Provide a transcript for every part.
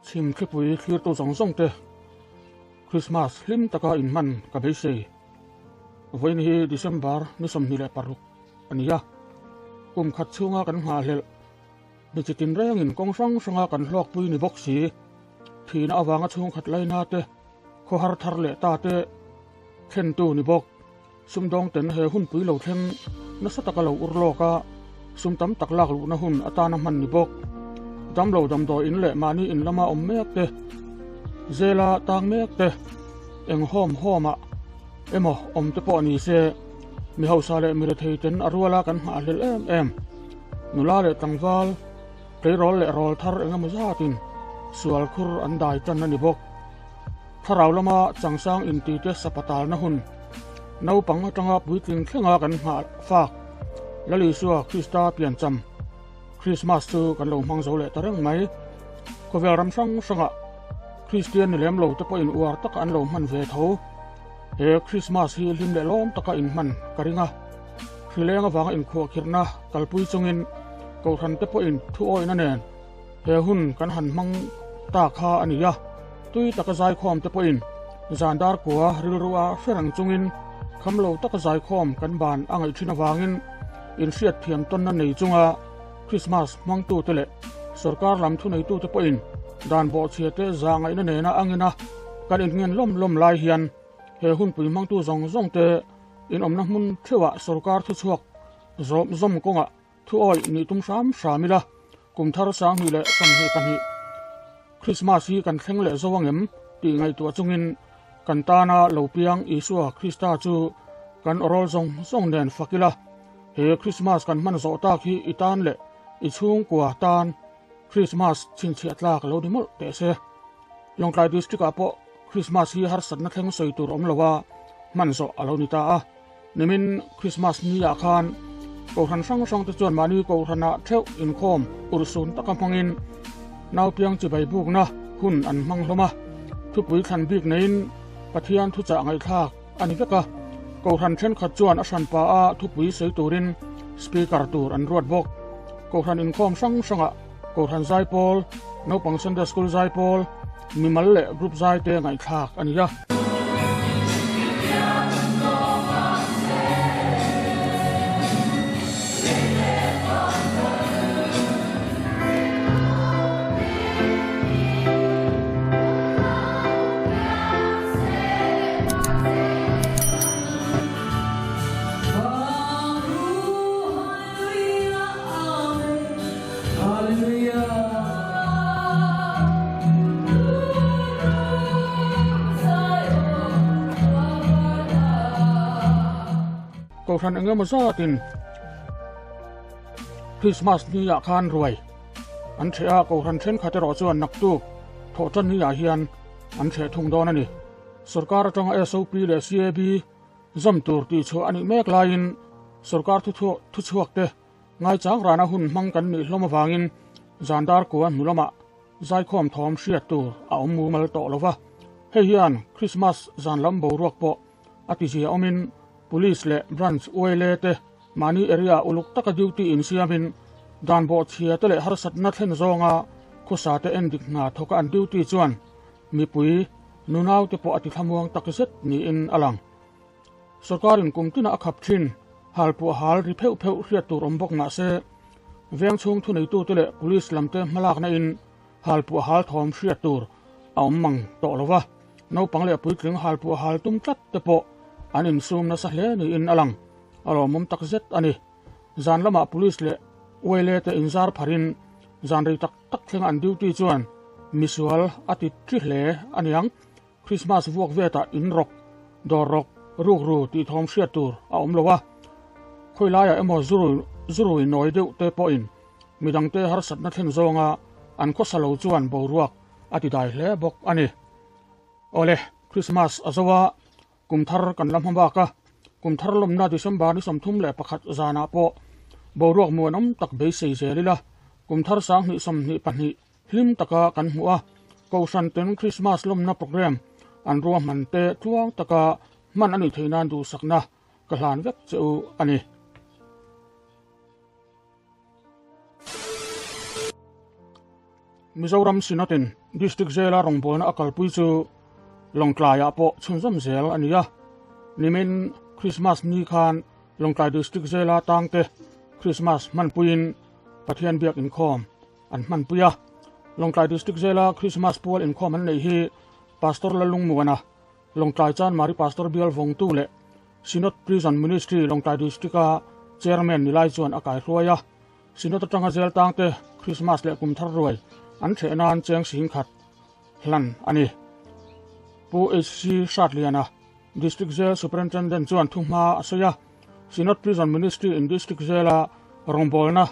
Chhim thlipui thlirtu zawng zawng te Krismas hlim taka inhman ka beisei. Vawiin hi December ni 26 a ni a, kum khat chhunga kan nghahhlelh mi chi tinrengin kawng hrang hranga kan hlawkpui ni bawk si. Thihna avanga chhungkhat laina te, khawhar thar leh ta te thlentu ni bawk. Sumdawng ten he hunpui lo thleng nasa taka lo ur lawk a, sum tam tak lak luhna hun atana hman ni bawk. Damlo damdawi in leh mahni in lama awm mek te, zela tang mek te, eng home home ah emaw awm te pawh ni se, mi hausa leh mi rethei ten a ruala kan nghahhlelh em em. Nula leh tlangval, tleirawl leh rawl thar eng emaw zatin sual khur an dai tan a ni bawk. Thlarau lama changsang intite sapatalna hun naupang atanga puitling thlenga kan nghah fak Lal Isua Krista piancham Krismas chu kan lo hmang zo leh ta reng mai. Khawvel ram hrang hrangah Kristian ni lem lo te pawhin uar taka an lo hman ve tho. He Krismas hi hlim leh lawm taka inhman ka ring a. Hrileng avanga inkhuahkhirhna kalpui chungin Kohhran te pawhin thu awihna nen He hun kan han hmang ta kha a ni a, tui taka zaikhawm te pawhin zan dar kua rilrua hre reng chungin kham lo taka zaikhawm kan ban a ngaih thin avangin inhriat thiam tawnna nei chunga Krismas hmangtute leh sorkar lam thuneitute pawhin dan bawhchhia te za ngaihna nena angina kan inngen lawm lawm lai hian he hunpui hmangtu zawng zawng te inawmna hmun theuhah sorkar thuchhuak zawm zawm kawngah Thu awih nih tum hram hram ila, kum thar 2022 Krismas hi kan thleng leh zo angem tih ngaihtuah chungin kan tana lo piang Isua Krista chu kan awrawl zawng zawng nen fak ila, he Krismas kan hman zawh tak hi i tan leh i chhungkua tan Krismas chhinchhiah tlak lo ni mawlh teh se. Lawngtlai District ah pawh Krismas hi harsatna thleng sawi tur awm lo a, hman zawh a lo ni ta a. Nimin Krismas ni ah khan Kohhran hrang hrang te chuan mahni Kohhran ah theuh inkhawm urhsun taka hmangin naupiang chibai bukna hun an hmang hlawm a. Thupui thlan bik neiin Pathian thuchah ngaihthlak a ni vek a. Kohhran thenkhat chuan a hranpa a thupui sawi turin Speaker tur an ruat bawk. Kohhran inkhawm hrang hrangah Kohhran zaipawl, naupang Sunday School zaipawl, mimal leh group zai te ngaihthlak a ni a. Kohhran eng emaw zatin Christmas ni ah khan ruai an ṭheh a, Kohhran thenkhat erawh chuan naktuk thawhṭan ni ah hian an ṭheh thung dawn a ni. Sorkar atanga SOP leh CAB Zawm tur tih chhuah a nih mek laiin sorkar thuchhuak te ngaichang rana hun hmang kan nih hlawm avangin zan dar kua hnu lamah zaikhawm thawm hriat tur a awm mumal tawh lo va. Hei hian Krismas zan lam boruak pawh a tizia awmin Police leh Branch ULA te mahni area uluk taka duty insiamin dan bawhchhia te leh harsatna thlen zawnga khawsa te endik hna thawka an duty chuan Mipui nunau te pawh a ti thlamuang tak zet niin a lang. Sorkarin kum tinah a khap thin, halpuah hal ri pheuh pheuh hriat tur awm bawk mah se, veng chhung thuneitute leh police lamte hmalakna in halpuah hal thawm hriat tur a awm mang tawh lo va, naupang leh puitling halpuah hal tum tlat te pawh an insum nasa hle niin a lang. A lawmawm tak zet a ni. Zan lamah police leh ULA te inzar pharin zan rei tak tak thlenga an duty chuan misual a ti thi hle a niang. Christmas vuak vetah in rawk, dawr rawk, rukru tih thawm hriat tur a awm lo a. Khawi laiah emaw zurui nawi deuh te pawhin midangte harsatna thlen zawnga an khawsa lo chuan boruak a ti dai hle bawk a ni. Awle, Christmas a zo a, Kum thar kan la hma bak a, kum thar lawmna December ni 31 zanah pawh boruak muanawm tak beisei zel ila, kum thar 2022 hlim taka kan hmuh a, Kohhran ten Krismas lawmna programme an ruahman te tluang taka hman a nih theih nan duhsakna ka hlan vek che u a ni. Mizoram Synod-in District Jail-a rawngbawlna a kalpui chu Lawngtlaiah pawh chhunzawm zel a ni a. Nimin Krismas ni khan Lawngtlai District Jail-a tangte Krismas hmanpuiin Pathian biak inkhawm an hmanpui a. Lawngtlai District Jail-a Krismas pual inkhawm an neih hi Pastor Lalungmuana, Lawngtlai Chanmari Pastor Bial Vawngtu leh Synod Prison Ministry Lawngtlai District-a Chairman ni lai chuan a kaihruai a. Synod atanga jail tangte Krismas leh kum thar ruai an ṭheh nan cheng singkhat hlan a ni. Pu HC Hratliana, District Jail Superintendent chuan thuhma a sawi a, Synod Prison Ministry in District Jail-a rawngbawlna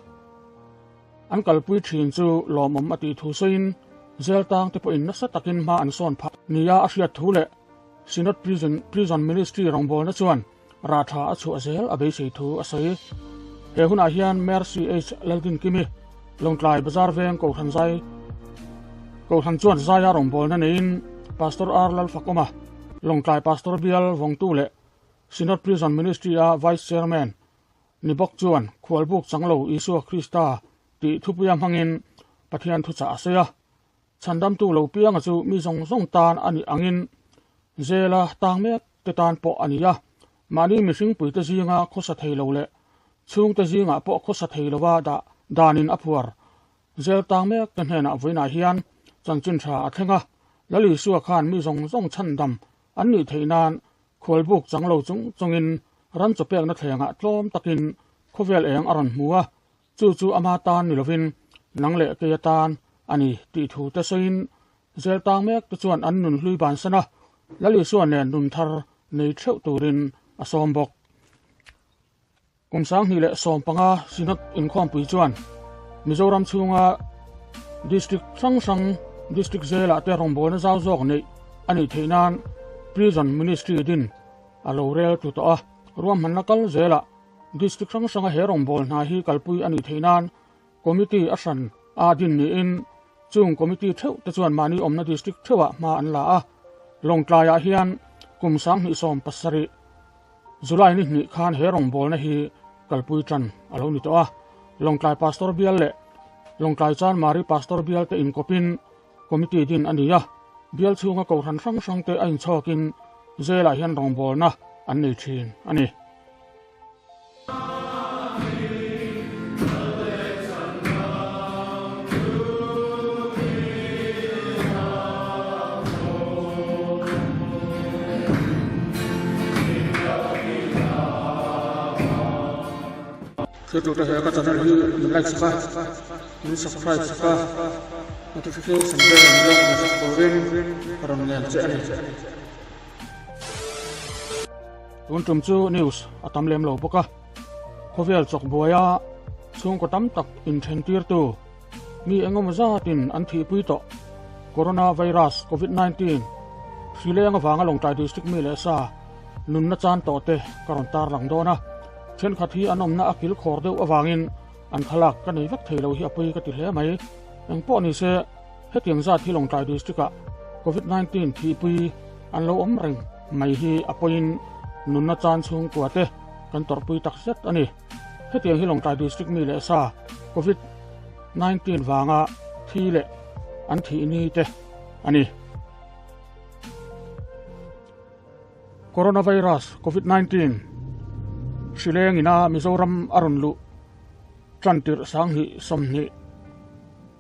an kalpui thin chu lawmawm a tih thu sawiin jail tangte pawhin nasa takin hma an sawn phah nia a hriat thu leh Synod Prison Prison Ministry rawngbawlna chuan rah tha a chhuah zel a beisei thu a sawi. He hunah hian Mercy H Laldinkimi, Lawngtlai Bazar Veng Kohhran Zai Kohhran chuan zaia rawngbawlna neiin Pastor R Lalfakawma, Lawngtlai Pastor Bial Vawngtu leh Synod Prison Ministry-a Vice Chairman Ni bawk chuan khualbuk chang lo Isua Krista tih thupuia hmangin Pathian thuchah a sawi a. Chhandamtu lo pianga chu mi zawng zawng tan a nih angin Zela tang mek te tan pawh a ni a. Mahni mihringpuite zinga khawsa thei lo leh chhungte zingah pawh khawsa thei lova dah danin a phuar Zel tang mek te hnenah vawiinah hian chanchin tha a thleng a. Lal Isua khan mi zawng zawng chhandam an nih theih nan Khualbuk chang lo chung chungin ram chawpekna thlengah tlawm takin khawvel eng a rawn hmu a, chu chu ama tan ni lovin nang leh kei atan a ni tih thu te sawiin zel tang mek te chuan an nun hlui bansan a, Lal Isua nen nun thar nei theuh turin a sawm bawk. Kum 2015 Synod inkhawmpui chuan Mizoram chhunga District hrang hrang District Jail-ah te rawngbawlna zau zawk neih a nih theih nan Prison Ministry din a lo rel tlu tawh a. Ruahmanna kal zelah District hrang hranga he rawngbâwl hna hi kalpui a nih theih nan Committee a hran a din niin chung Committee theuh te chuan mahni awmna District theuhah hma an la a. Lawngtlaiah hian kum 2017 July ni hnih khan he rawngbawlna hi kalpui tan a lo ni tawh a. Lawngtlai Pastor Bial leh Lawngtlai Chanmari Pastor Bial te inkawpin Committee din a ni a. Bial chhunga kohhran hrang hrang te a inchhawkin Jail-ah hian rawngbawlna an nei thin a ni. Thiltute he ka channel hi min like sak a, min subscribe sak a, notification bell min lo hmu sak turin ka rawn ngen che a ni. Tun tum chu news a tam lem lo bawk a, khawvel chawk buaia chhungkaw tam tak inthen tirtu mi engemaw zatin an thihpui tawh Corona virus Covid 19 hri leng avanga Lawngtlai District mi leh sa nunna chan tawh te ka rawn tarlang dawn a, thenkhat hi an awmna a kil khawr deuh avangin an thlalak ka nei vek thei lo hi a pawi ka ti hle mai. Engpawh ni se Hetiang zat hi Lawngtlai District-ah Covid 19 thihpui an lo awm reng mai hi a pawiin nunna chan chhungkua te kan tawrhpui tak zet a ni. Hetiang hi Lawngtlai District mi leh sa Covid 19 vanga thi leh an thih ni te a ni. Coronavirus Covid 19 hri lengina Mizoram a rawn luh tan tirh 2020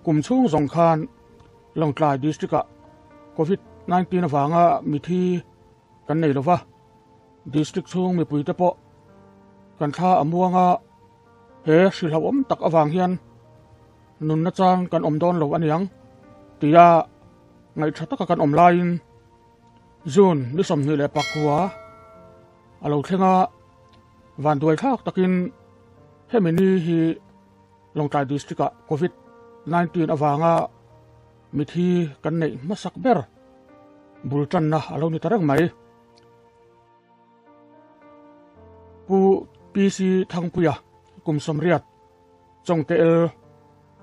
kum chhung zawng khan Lawngtlai District-ah Covid 19 avanga mithi kan nei lova, District chhung mipuite pawh kan thla a muang a, he hri hlauhawm tak avang hian nunna chang kan awm dawn lo aniang tia ngaihṭha taka kan awm laiin June ni 29 a lo thleng a, vanduai thlak takin hemi ni hi Lawngtlai District-ah Covid 19 avanga mithi kan neih hmasak ber bul tanna a lo ni ta reng mai. Pu PC Thangpuia kum 80 Chawngte el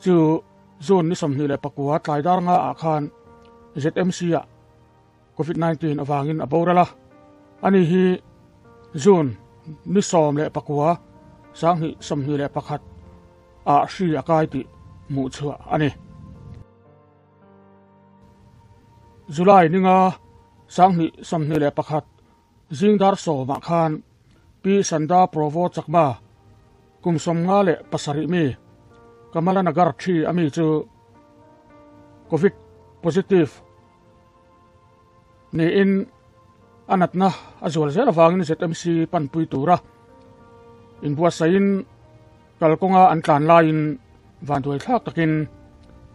chu June ni 29 tlai dar nga ah khan ZMC-ah Covid 19 avangin a boral a. Ani hi June ni 19, 2021 ah hri a kai tih hmuh chhuah a ni. July ninga 2021 zing dar sawmah khan Pi Sanda Provo Chakma kum 57 mi Kamalanagar thi ami chu Covid positive niin a natna a zual zel avangin ZMC panpui tura inbuatsain kalkawnga an tlan laiin vanduai thlak takin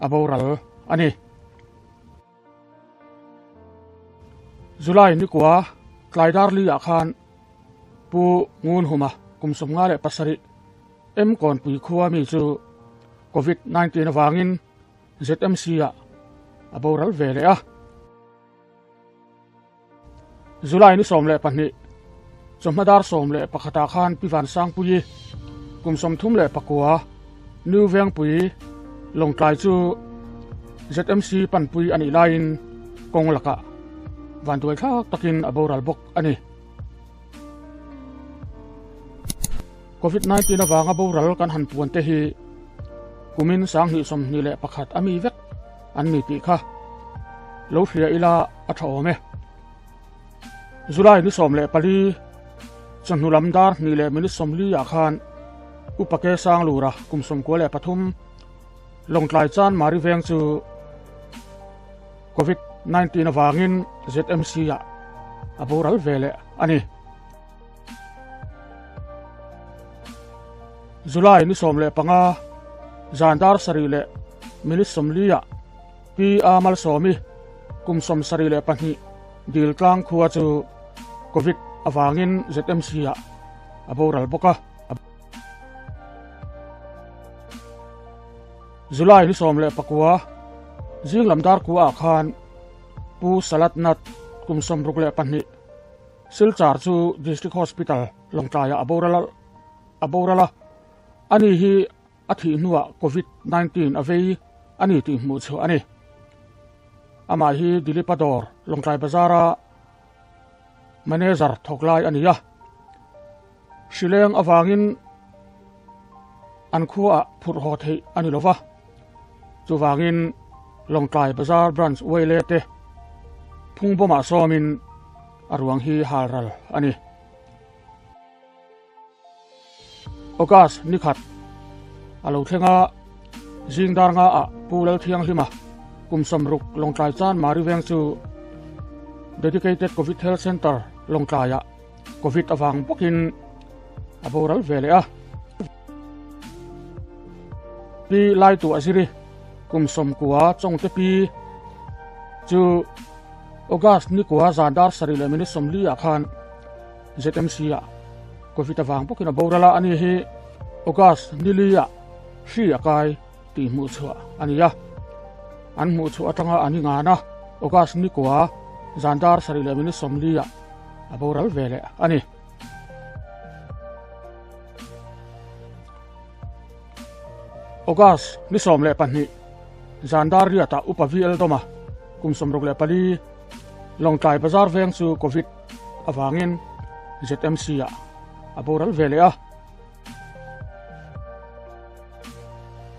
a boral a ni. July nikua tlai dar li ah khan Pu Ngunhuma kum 57 M Kawnpui khua mi chu Covid-19 avangin ZMC ah a boral ve leh a. July ni 12 chawhma dar 11 ah khan Pi Vansangpuii kum 39 New Vengpui Lawngtlai chu ZMC panpui a nih laiin kawng lakah vanduai thlak takin a boral bawk a ni. Covid-19 avanga boral kan han puan te hi kumin 2021 a mi vek an ni tih kha lo hria ila a tha awm e. July ni 14 chawhnu lam dar hnih leh minute 40 ah khan Upa Ke Sanglura kum 93 Lawngtlai Chan Mari Veng chu Covid-19 avangin ZMC ah a boral ve leh a ni. July ni 15 zan dar sarih leh minute 40 ah Pi A Malsawmi kum 72 Diltlang khua chu Covid avangin ZMC ah a boral bawk a. July ni 19 zing lam dar kua ah khan Pu Salat Nat kum 62 Silchar chu District Hospital Lawngtlai ah a boral a. Ani hi a thih hnuah Covid-19 a vei a ni tih hmuh chhuah a ni. Amah hi Dilipa Dawr Lawngtlai Bazara manager thawk lai a ni a. Hrileng avangin an khuaah phurh haw theih a ni lova. Chuvangin Lawngtlai Bazar Branch Uaile te phungbawmah sawmin a ruang hi halral a ni. August ni khat a lo thleng a, zing dar nga ah Pu Lalthianghlima kum 60 Lawngtlai Chan Mari Veng chu Dedicated Covid Health Centre Lawngtlai ah Covid avang bawkin a boral ve leh a. Pi Laitu Aziri kum 90 Chawngte Pi chu August ni kua zan dar sarih leh minute 40 ah khan ZMC ah Covid avang bawkin a boral a, ani hi August ni li ah hri a kai tih hmuh chhuah a ni a. An hmuh chhuah atanga an ingan a, August ni kua zan dar sarih leh minute 40 ah a boral ve leh a ni. August ni 12 zan dar riat ah Upa VL Dawma kum 64 Lawngtlai Bazar Veng chu Covid avangin ZMC ah a boral ve leh a.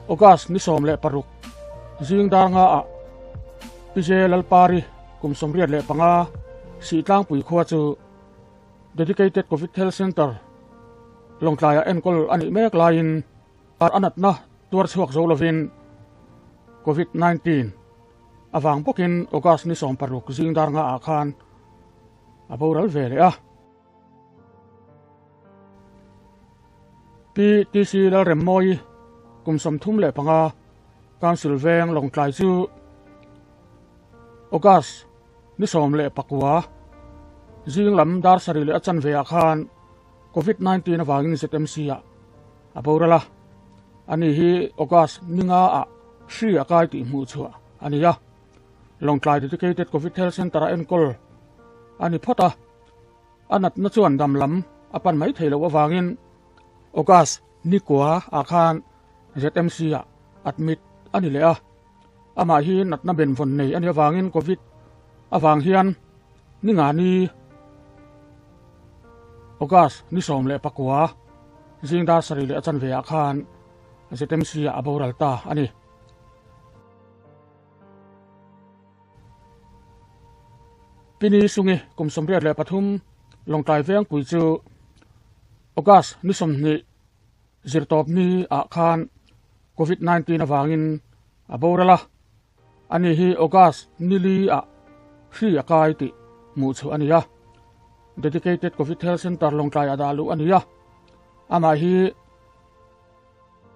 August ni 16 zing dar nga ah PJ Lalpari kum 85 Sihtlangpui khua chu Dedicated Covid Health Centre Lawngtlai ah enkawl a nih mek laiin a natna tuar chhuak zo lovin Covid-19 avang bawkin August ni 16 zing dar nga ah khan a boral ve leh a. Pi TC Lalremmawi kum 35 Council Veng Lawngtlai chu August ni 19 zing lam dar sarih leh a chanve ah khan Covid-19 avangin ZMC ah a boral a. Ani hi August ni nga ah hri a kai tih hmuh chhuah a ni a. Lawngtlai Dedicated Covid Health Centre a enkawl a ni phawt a. A natna chuan dam lam a pan mai thei loh avangin August ni kua ah khan ZMC ah admit a ni leh a. Amah hi natna benvawn nei a nih avangin Covid avang hian ni nga ni August ni 19 zing dar sarih leh a chanve ah khan ZMC ah a boral ta a ni. Pini Sungi kum 83 Lawngtlai Vengpui chu August ni 20 zirtawp ni ah khan Covid 19 avangin a boral a. Ani hi August nili ah hri a kai tih hmuh chhuah a ni a. Dedicated Covid Health Centre Lawngtlai a dah luh a ni a. Amah hi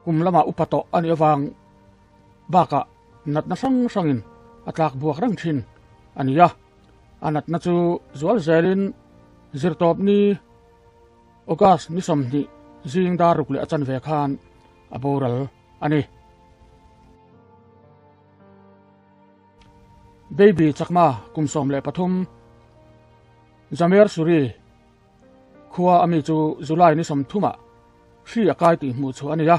kum lamah upa tawh a nih avang bakah natna hrang hrangin a tlak buak reng thin a ni a. A natna chu zual zelin zirtawp ni August ni 20 zing dar ruk leh a chanve khan a boral a ni. Baby Chakma kum 13 Jamer Suri khua ami chu July ni 30 ah hri a kai tih hmuh chhuah a ni a.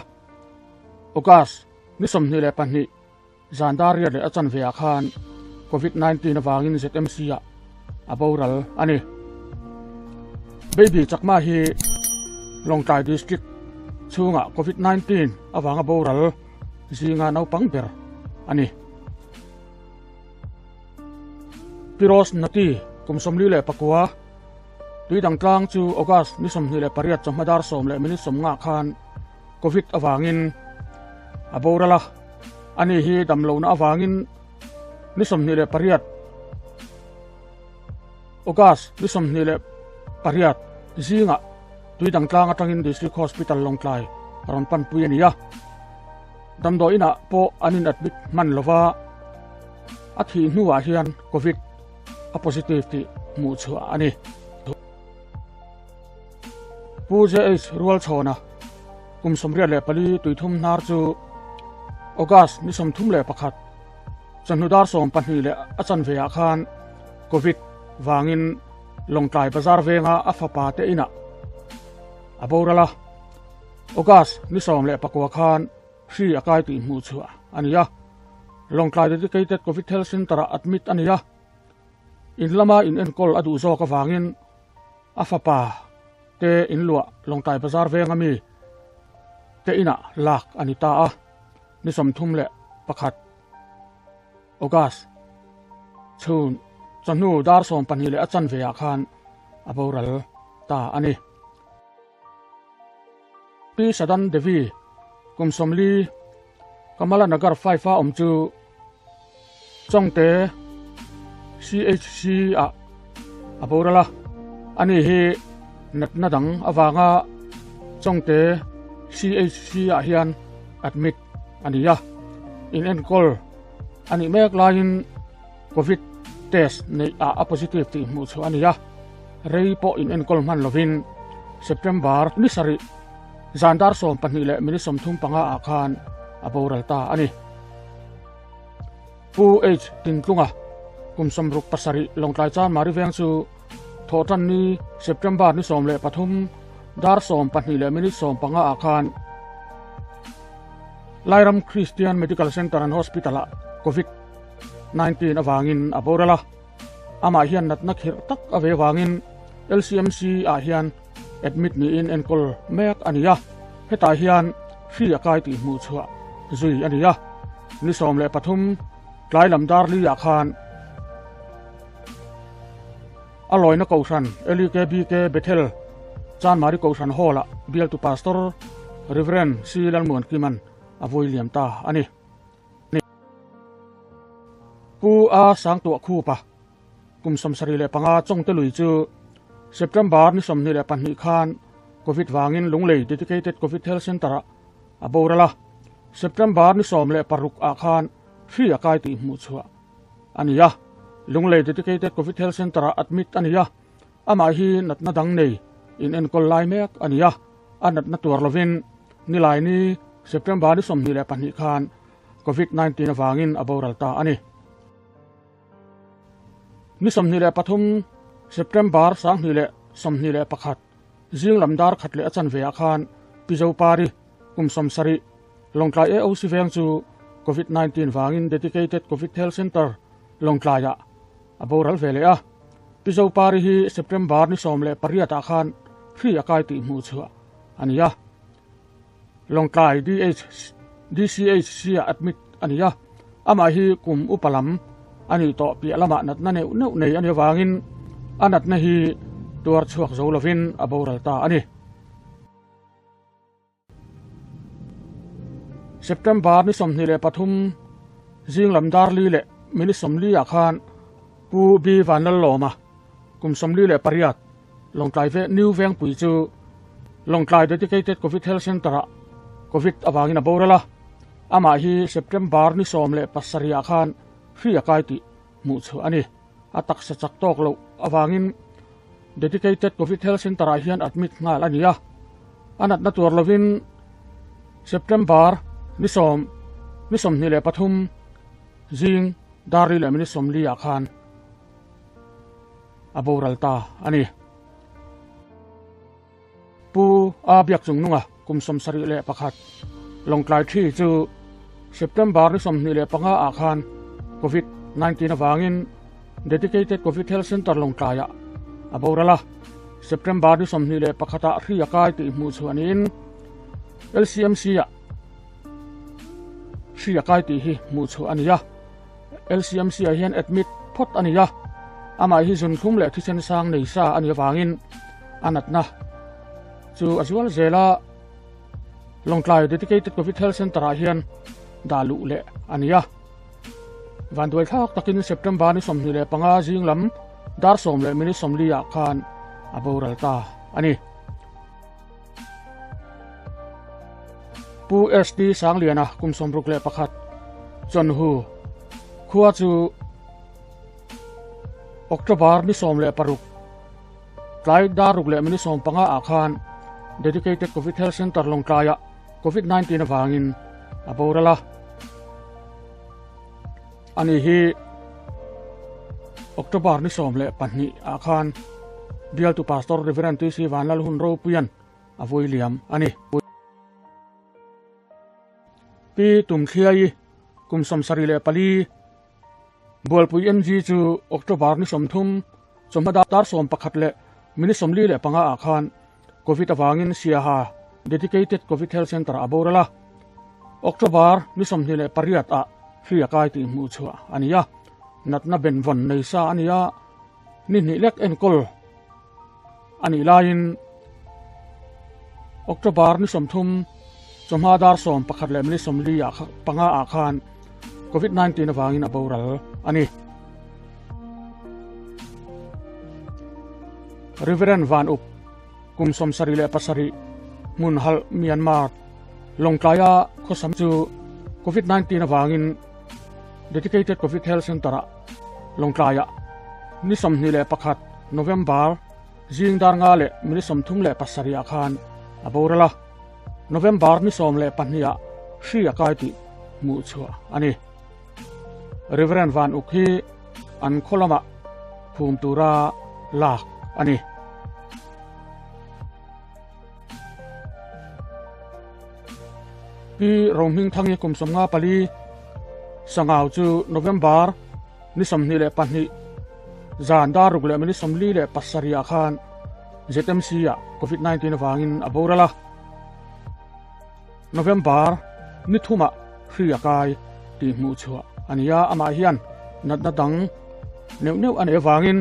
August ni 22 zan dar riat leh a chanve ah khan Covid 19 avangin ZMC ah a boral a ni. Baby Chakma hi Lawngtlai District chhungah Covid 19 avanga boral zinga naupang ber a ni. Piros Nati kum 49 tuidang tlang chu August ni 28 chawhma dar 10 leh minute 50 khan Covid avangin a boral a. Ani hi damlohna avangin ni 28 August ni 28 zingah tuidang tlang atangin District Hospital Lawngtlai rawn panpui a ni a. Damdawi inah pawh an in admit hman lova a thih hnuah hian Covid a positive tih hmuh chhuah a ni. Pu JH Rualchhawna kum 84 tuithum hnar chu August ni 31 chawhnu dar 12 leh a chanve ah khan Covid vangin Lawngtlai Bazar venga a fapa te inah a boral a. August ni 19 khan hri a kai tih hmuh chhuah a ni a. Lawngtlai Dedicated Covid Health Centre ah admit a ni a. In lama in enkawl a duh zawk avangin a fapa te in luah Lawngtlai Bazar venga mi te inah lak a ni ta a. Ni 31 August chhun chawhnu dar 12 leh a chanve ah khan a boral ta a ni. Pi Sadan Devi kum 40 Kamala Nagar 5 a awm chu Chawngte CHC ah a boral a. Ani hi natna dang avanga Chawngte CHC ah hian admit a ni a. In enkawl a nih mek laiin Covid test neih ah a positive tih hmuh chhuah a ni a. Rei pawh in enkawl hman lovin September ni sarih zan dar 12 leh minute 35 ah khan a boral ta a ni. Pu H Tintlunga kum 67 Lawngtlai Chanmari veng chu thawhtan ni September ni 13 dar 12 leh minute 15 ah khan Lairam Christian Medical Center and Hospital ah Covid 19 avangin a boral a. Amah hian natna khirh tak a ve vangin LCMC ah hian admit niin enkawl mek a ni a. Hetah hian hri a kai tih hmuh chhuah zui a ni a. Ni 13 tlai lam dar li ah khan a lawina kohhran LEKBK Bethel Chanmari kohhran hall ah bialtu pastor Reverend C Lalmuan Kiman a vui liam ta a ni. Pu A Sangtuah Khupa kum 75 Chawngte lui chu September ni 22 khan Covid vangin Lunglei Dedicated Covid Health Centre ah a boral a. September ni 16 ah khan hri a kai tih hmuh chhuah a ni a. Lunglei Dedicated Covid Health Centre ah admit a ni a. Amah hi natna dang nei in enkawl lai mek a ni a. A natna tuar lovin nilai ni September ni 22 khan Covid 19 avangin a boral ta a ni. Ni 23 September 2021 zing lam dar khat leh a chanve ah khan Pi Zopari kum 70 Lawngtlai AOC veng chu Covid 19 vangin Dedicated Covid Health Centre Lawngtlai ah a boral ve leh a. Pi Zopari hi September ni 18 ah khan hri a kai tih hmuh chhuah a ni a. Lawngtlai DH DCHC ah admit a ni a. Amah hi kum upa lam A nih tawh piah lamah natna neuh neuh nei a nih avangin a natna hi tuar chhuak zo lovin a boral ta a ni. September ni 23 zing lam dar li leh minute 40 ah khan Pu B Vanlallawma kum 48 Lawngtlai ve New Vengpui chu Lawngtlai Dedicated Covid Health Centre ah Covid avangin a boral a, amah hi September ni 17 ah khan hri a kai tih hmuh chhuah a ni. A taksa chak tawk loh avangin Dedicated Covid Health Centre ah hian admit nghal a ni a, a natna tuar lovin September ni sawm ni 23 zing dar li leh minute 40 ah khan a boral ta a ni. Pu A Biak Chungnunga kum 71 Lawngtlai thi chu September ni 25 ah khan Covid 19 avangin Dedicated Covid Health Centre Lawngtlaiah a boral a. September ni 21 ah hri a kai tih hmuh chhuah niin LCMC ah hri a kai tih hi hmuh chhuah a ni a. LCMC ah hian admit phawt a ni a, amah hi zunthum leh thisen sang nei sa a nih avangin a natna chu a zual zel a, Lawngtlai Dedicated Covid Health Centre ah hian dah luh leh a ni a. Vanduai thlak takin September ni 25 zing lam dar 10 leh minute 40 ah khan a boral ta a ni. Pu ST Sangliana kum 61 Chawnhu khua chu October ni 16 tlai dar ruk leh minute 15 ah khan Dedicated Covid Health Centre Lawngtlaiah Covid 19 avangin a boral a. Ani hi October ni 12 ah khan bialtu Pastor Reverend TC Vanlalhun Ropuian a vui liam a ni. Pi Tumthliai kum 74 Bualpui MG chu October ni 30 chawhma dar 11 leh minute 45 ah khan Covid avangin Siaha Dedicated Covid Health Centre a boral a. October ni 28 ah hri a kai tih hmuh chhuah a ni a. Natna benvawn nei sa a ni a, ni hnih lek enkawl a nih laiin October ni 30 chawhma dar 11 leh minute 40 ah panga ah khan Covid 19 avangin a boral a ni. Reverend Van Up kum 77 hmun hal Myanmar Lawngtlaia khawsam chu Covid 19 avangin Dedicated Covid Health Centre ah Lawngtlaiah ni 21 November zing dar nga leh minute 37 ah khan a boral a. November ni 12 ah hri a kai tih hmuh chhuah a ni. Reverend Van Uk hi an khaw lamah phum tura lak a ni. Pi Rohmingthangi kum 54 Sangau chu November ni 22 zan dar ruk leh minute 47 ah khan ZMC ah Covid 19 avangin a boral a. November ni thumah hri a kai tih hmuh chhuah a ni a, amah hian natna dang neuh neuh a neih avangin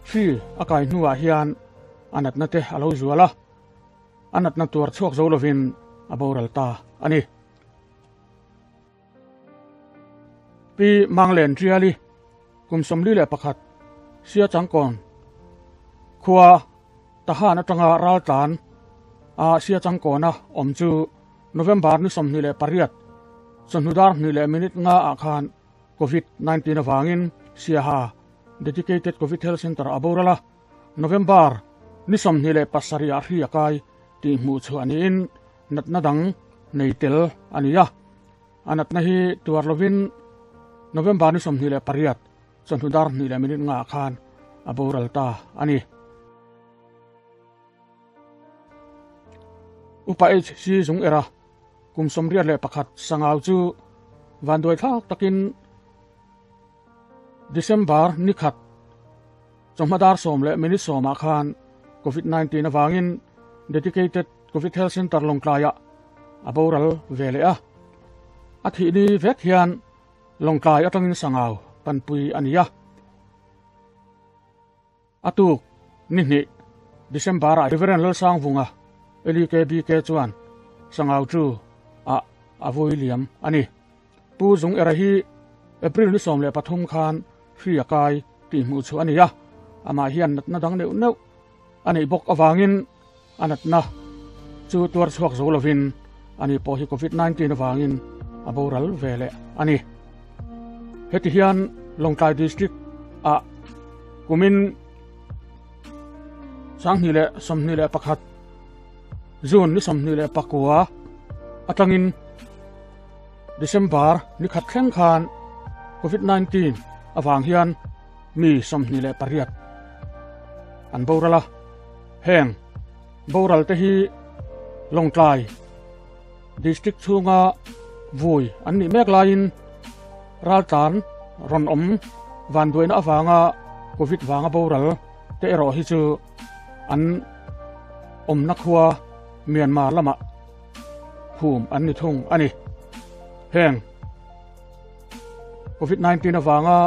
hri a kai hnuah hian a natna te a lo zual a, a natna tuar chhuak zo lovin a boral ta a ni. Pi Manglen Triali kum 41 Sia Changkawn khua Tahan atanga raltlan a Sia Changkawna awm chu November ni 28 chawhnu dar hnih leh minute nga ah khan Covid 19 avangin Siaha Dedicated Covid Health Centre a boral a, November ni 27 ah hri a kai tih hmuh chhuah niin natna dang nei tel a ni a. A natna hi tuar lovin November ni 28 chawhnu dar hnih leh minute nga ah khan a boral ta a ni. Upa HC Zung era kum 81 Sangau chu vanduai thlak takin December ni khat chawhma dar 10 leh minute 10 ah khan Covid 19 avangin Dedicated Covid Health Centre Lawngtlaiah a boral ve leh a. A thih ni vek hian Lawngtlai atangin Sangau panpui a ni a. A tuk ni hnih December-ah Rev. Lalsangvunga, LEKBK chuan Sangau chu ah a vui liam a ni. Pu Zung Era hi April ni 13 khan hri a kai tih hmuh chhuah a ni a, amah hian natna dang neuh neuh a neih bawk avangin a natna chu tuar chhuak zo lovin ani pawh hi Covid 19 avangin a boral ve leh a ni. Heti hian Lawngtlai District ah kumin 2021 June ni 29 atangin December ni khat thleng khan Covid 19 avang hian mi 28 an boral a. Heng boral te hi Lawngtlai District chhunga vui an nih mek laiin raltlan rawn awm vanduaina avanga Covid vanga boral te erawh hi chu an awmna khua Myanmar lamah phum an ni thung a ni. Heng Covid 19 avanga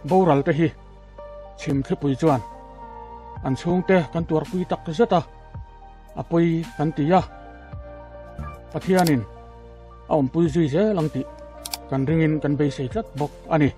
boral te hi chhim thlipui chuan an chhungte kan tuarpui tak zet a, a pawi kan ti a, Pathianin a awmpui zui zel ang tih kan ringin kan beisei tlat bawk a ni.